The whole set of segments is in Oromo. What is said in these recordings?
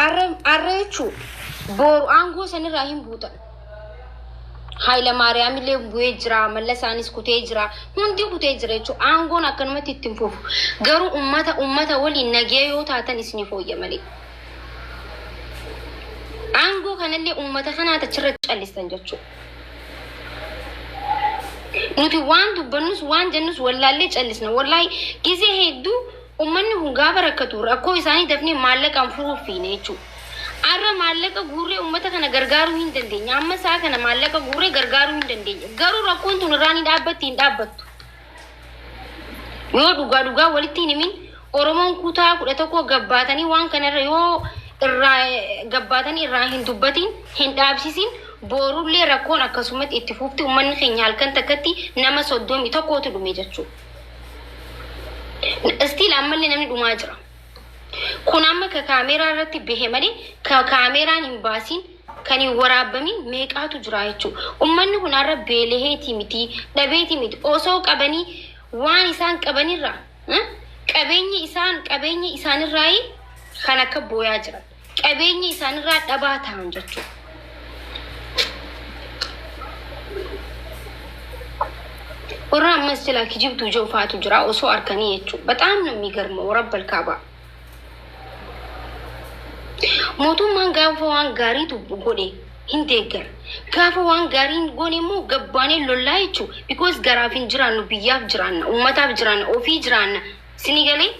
Arra arra jechuun booru aangoo sanirraa hin buutan. Haayila Maariyaamillee bu'ee jira, Mallasaanis kutee jira, hundi kutee jira jechuudha. Aangoon akkanumatti ittiin fufu. Garuu ummata ummata waliin nagee yoo taatan isinii fooyya malee. Aangoo kanallee ummata kanaat achirra callistan jechuudha. Nuti waan dubbannus waan jennus wallaallee callisna. Wallaahi gizee hedduu ummanni kun gaafa rakkatu rakkoo isaanii dafnee maallaqaan furuuf fiine jechuudha. Har'a maallaqa guurree uummata kana gargaaruu hin dandeenya. Amma isaa kana maallaqa guurree gargaaruu hin dandeenya. Garuu rakkoon tun irraa ni dhaabbatti hin dhaabbattu. Yoo dhugaa dhugaa walitti hin himin Oromoon kutaa 11 gabbaatanii waan kanarra yoo irraa gabbaatanii irraa hin dubbatin hin dhaabsisin boorullee rakkoon akkasumatti itti fufti uummanni keenya halkan takkatti nama 31tu dhume jechuudha. Still ammallee namni dhumaa jira. Kun amma ka kaameeraa irratti bahe malee ka kaameeraan hin baasin kan hin waraabbamin meeqaatu jira jechuudha. Uummanni kun har'a beelaheetii miti dhabeetii miti osoo qabanii waan isaan qabanirraa qabeenya isaan qabeenya isaanirraa kan akka booyaa jiran qabeenya isaanirraa dhabaa ta'an jechuudha. Warra ammas jala kijibtuu jiru jira osoo arkanii jechuudha. Bataam namni garma warabbal kaabaa. Mootummaan gaafa waan gaarii godhe hin deeggara. Gaafa waan gaarii hin goone immoo gabbaanee lollaa jechuudha. Because garaaf hin jiraannu, biyyaaf jiraanna, uummataaf jiraanna, ofii jiraanna. Sini galee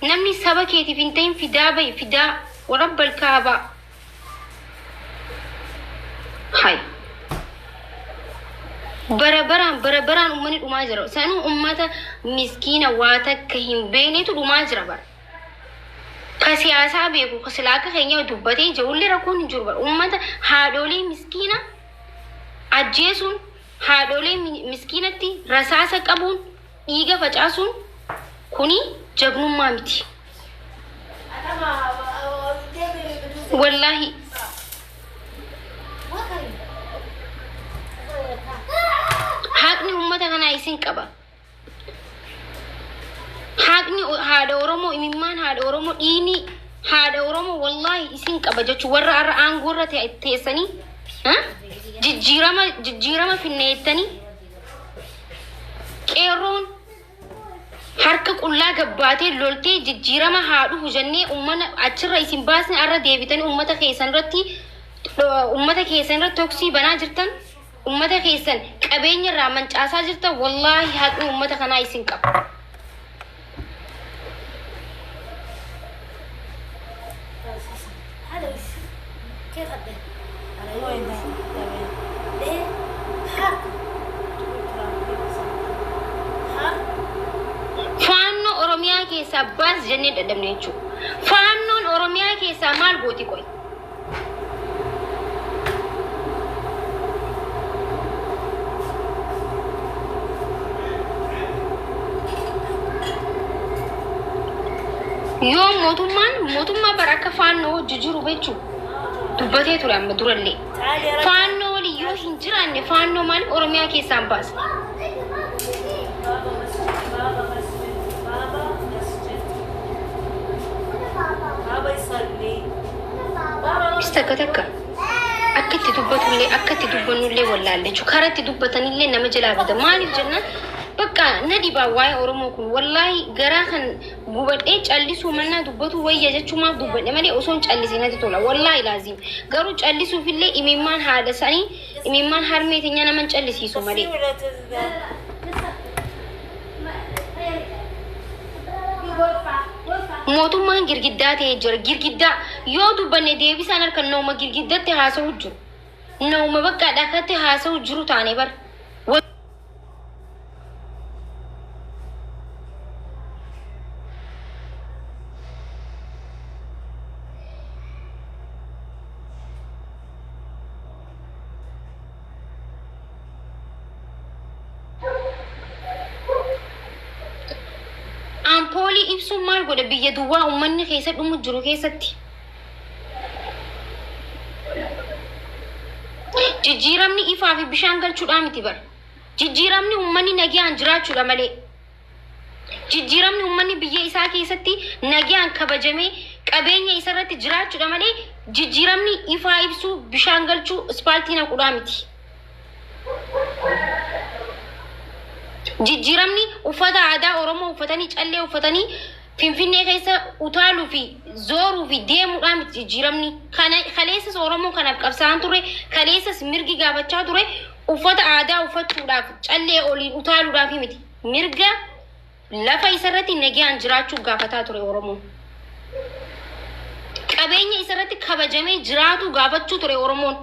namni saba keetiif hin ta'in fidaa bahi fidaa warabbal kaabaa. Hai. Bara baraan bara baraan uummanni dhumaa jira. Sanuu uummata miskiina waa takka hin beeknetu dhumaa jira bara. Ka siyaasaa beeku ka silaa akka keenya dubbatee jirullee rakkoon hin jiru bara. Uummata haadholii miskiina ajjeesuun haadholii miskiinatti rasaasa qabuun dhiiga facaasuun kuni jagnummaa miti. Wallaahi. Haqni uummata kanaa isin qaba. Haqni haadha Oromoo imimmaan haadha Oromoo dhiigni haadha Oromoo wallaahi isin qaba jechuun warra har'a aangoo irra teessanii jijjiirama jijjiirama finne jettanii qeerroon harka qullaa gabbaatee loltee jijjiirama haa dhufu jennee uummata achirra isin baasne har'a deebitanii uummata keessan irratti toksii banaa jirtan uummata keessan qabeenya irraa mancaasaa jirtan wallaahi haqni uummata kanaa isin qaba. Faannoo Oromiyaa keessaa baas jennee dadhabne jechuudha. Faannoon Oromiyaa keessaa maal gooti qoy? Yoo mootummaan mootummaa bara akka faannoo hojii jiru jechuudha. Dubbatee ture amma durallee. Faannoo waliin yoo hin jiraanne faannoo maaliif Oromiyaa keessaan baasa? Takka takka akka itti dubbatullee akka itti dubbannullee wallaalle jechuudha. Karaa itti dubbatanillee nama jalaa bada. Maaliif jennaan bakka na dhibaa waa'ee Oromoo kun wallaahi garaa kan gubadhee callisuu mannaa dubbatu wayya jechuumaaf dubbadhe malee osoo hin callisee natti tola. Wallaahi laaziim. Garuu callisuufillee imimmaan haadha sanii imimmaan harmee teenyaa nama hin callisiisu malee. Mootummaan girgiddaa ta'ee jira. Girgiddaa yoo dubbanne deebisaan harka nooma girgiddatti haasa'u jiru. Nooma bakka dhakatti haasa'u jiru taane bara. Ampoolii ibsuun maal godha biyya duwwaa uummanni keessa dhumu jiru keessatti? Jijjiiramni ifaa fi bishaan galchuudhaa miti bara. Jijjiiramni uummanni nagayaan jiraachuudha malee. Jijjiiramni uummanni biyya isaa keessatti nagayaan kabajamee Qabeenya isarratti jiraachuudha malee jijjiiramni ifaa ibsuu, bishaan galchuu, ispaaltii naquudhaa miti. Jijjiiramni uffata aadaa Oromoo uffatanii, callee uffatanii Finfinnee keessa utaaluu fi zooruu fi deemuudhaa miti jijjiiramni. Kana kaleessas Oromoo kanaaf qabsaa'aan ture, kaleessas mirgi gaafachaa ture uffata aadaa uffachuudhaaf callee oliin utaaluudhaaf miti. Mirga lafa isarratti nagaan jiraachuu gaafataa ture Oromoon. Qabeenya isarratti kabajamee jiraatu gaafachuu ture Oromoon.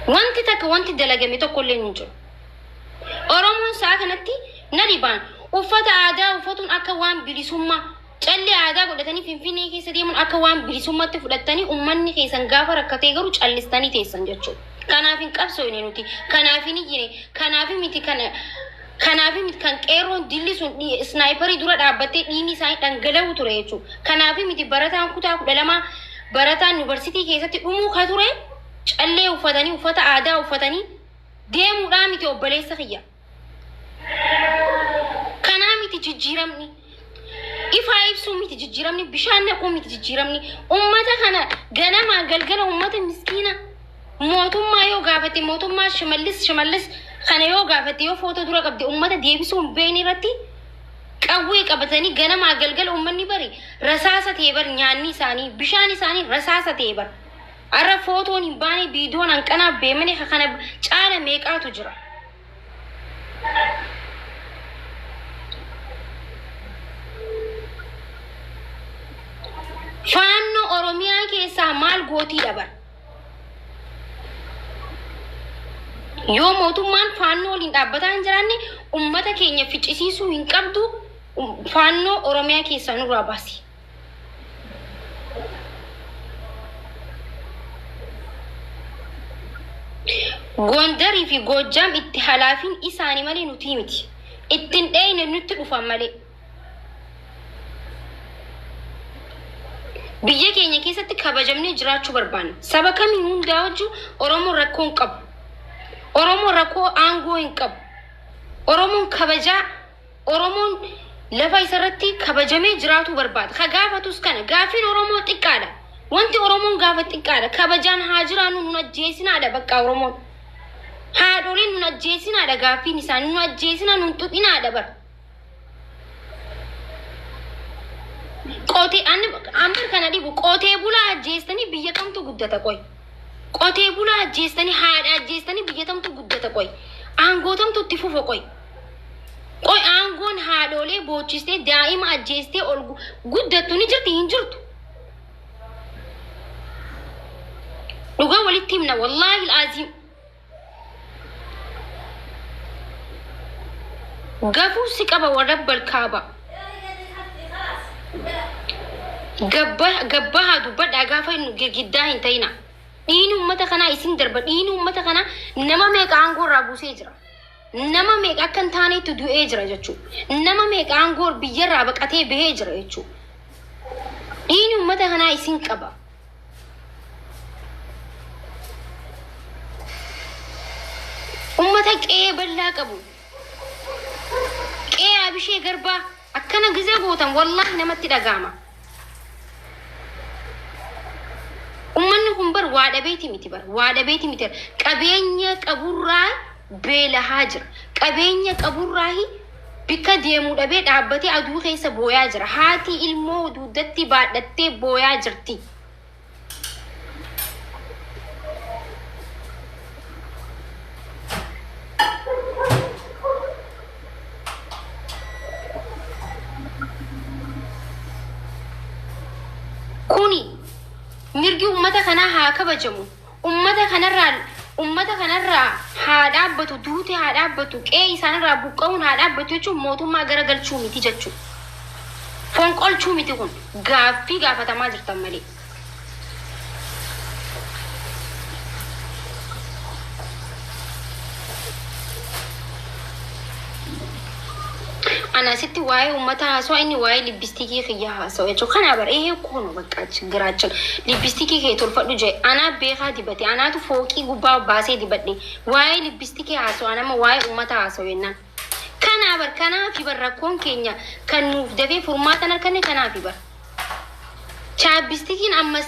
Wanti takka wanti dalagame tokko illee hin jiru. Oromoon sa'a kanatti na dhibaan uffata aadaa uffatuun akka waan bilisummaa, callee aadaa godhatanii Finfinnee keessa deemuun akka waan bilisummaatti fudhattanii, uummanni keessan gaafa rakkatee garuu callistanii teessan jechuudha. Kanaaf hin qabsoofne nuti. Kanaaf hin iyyine. Kanaaf miti kana. Kanaaf miti kan qeerroon dilli sun sniperii dura dhaabbattee dhiigni isaanii dhangala'u ture jechuudha. Kanaaf miti barataan kutaa 12, barataan yuunivarsiitii keessatti dhumuu ka ture callee uffatanii, uffata aadaa uffatanii deemuudhaa miti, obboleessa kiyya. Kanaa miti jijjiiramni. Ifaa ibsuu miti jijjiiramni. Bishaan naquu miti jijjiiramni. Ummata kana ganamaa galgala, ummata miskiina, mootummaa yoo gaafate, mootummaa Shimallis kana yoo gaafate, yoo footoo dura qabde, ummata deebisuu hin beekne irratti qawwee qabatanii ganamaa galgala uummanni bari rasaasa ta'e bar, nyaanni isaanii, bishaan isaanii rasaasa ta'e bar. Har'a footoon hin baane, viidiyoon hanqanaa beemane kana caala meeqaatu jira. Faannoo Oromiyaa keessaa maal gootii dhaban? Yoo mootummaan faannoo waliin dhaabbataa hin jiraanne, ummata keenya ficcisiisuu hin qabdu, faannoo Oromiyaa keessaa nurraa baasi. Gondarii fi Goojjaam itti halaafiin isaanii malee nuti miti. Ittiin dheeyne nutti dhufan malee. Biyya keenya keessatti kabajamnee jiraachuu barbaanna. Saba kamiin hundaa wajjin Oromoon rakkoo hin qabu. Oromoon rakkoo aangoo hin qabu. Oromoon kabajaa, Oromoon lafa isarratti kabajamee jiraachuu barbaada. Ka gaafatus kana. Gaaffiin Oromoo xiqqaadha. Wanti Oromoon gaafa xiqqaadha. Kabajaan haa jiraannu, nun ajjeesinaadha bakka Oromoon. Haadholiin nun ajjeesinaadha gaaffiin isaanii. Nun ajjeesinaa, nun tuqinaadha bara. Qotee amma kana dhibu, qotee bulaa ajjeestanii biyya kamtu guddata qoy? Qotee bulaa ajjeestanii, haadha ajjeestanii biyya kamtu guddata qoy? Aangootamtu itti fufa qoy? Qoy, aangoon haadholee boochistee, daa'ima ajjeestee ol guddattu ni jirti, hin jirtu? Dhugaa walitti himna, wallaahi alaaziim. Gafuu si qaba, warra kaaba. Gabba haa dubbadhaa, gaafa girgiddaa hin ta'ina. Dhiini uummata kanaa isin darba. Dhiini uummata kanaa nama meeqa aangoo irraa buusee jira. Nama meeqa akka hin taanetti du'ee jira jechuudha. Nama meeqa aangoo biyyarraa baqatee bahee jira jechuudha. Dhiini uummata kanaa isin qaba. Uummata qe'ee bal'aa qabu. Qe'ee Abishee Garbaa akkana gizee gootan wallaahi namatti dhaga'ama. Uummanni kun bar waa dhabeeti miti, bar waa dhabeeti miti, qabeenya qaburraa beelahaa jira. Qabeenya qaburraa bikka deemuu dhabee dhaabbatee aduu keessa booyaa jira. Haati ilmoo dugdatti baadhattee booyaa jirti. Kuni mirgi uummata kanaa haa kabajamu. Uummata kanarraa haa dhaabbatu, duute haa dhaabbatu, qe'ee isaanirraa buqqa'uun haa dhaabbatu jechuun mootummaa garagalchuu miti jechuudha. Fonqolchuu miti kun, gaaffii gaafatamaa jirtan malee. Ana asitti waa'ee uummata haasawaa, inni waa'ee lipstickii kiyyaa haasawa jechuudha. Kana bara ee kono bakka ችግራችን lipstickii kee tolfadhu jee, anaa beekaa dibate, anaatu fooqii gubbaa baasee dibadhe, waa'ee lipstickii haasawaa, nama waa'ee uummata haasawa jennaan. Kanaa bar, kanaafi bar rakkoon keenya kan nuuf dafee furmaatan harkanne kanaafi bar. Chaappistikiin ammas.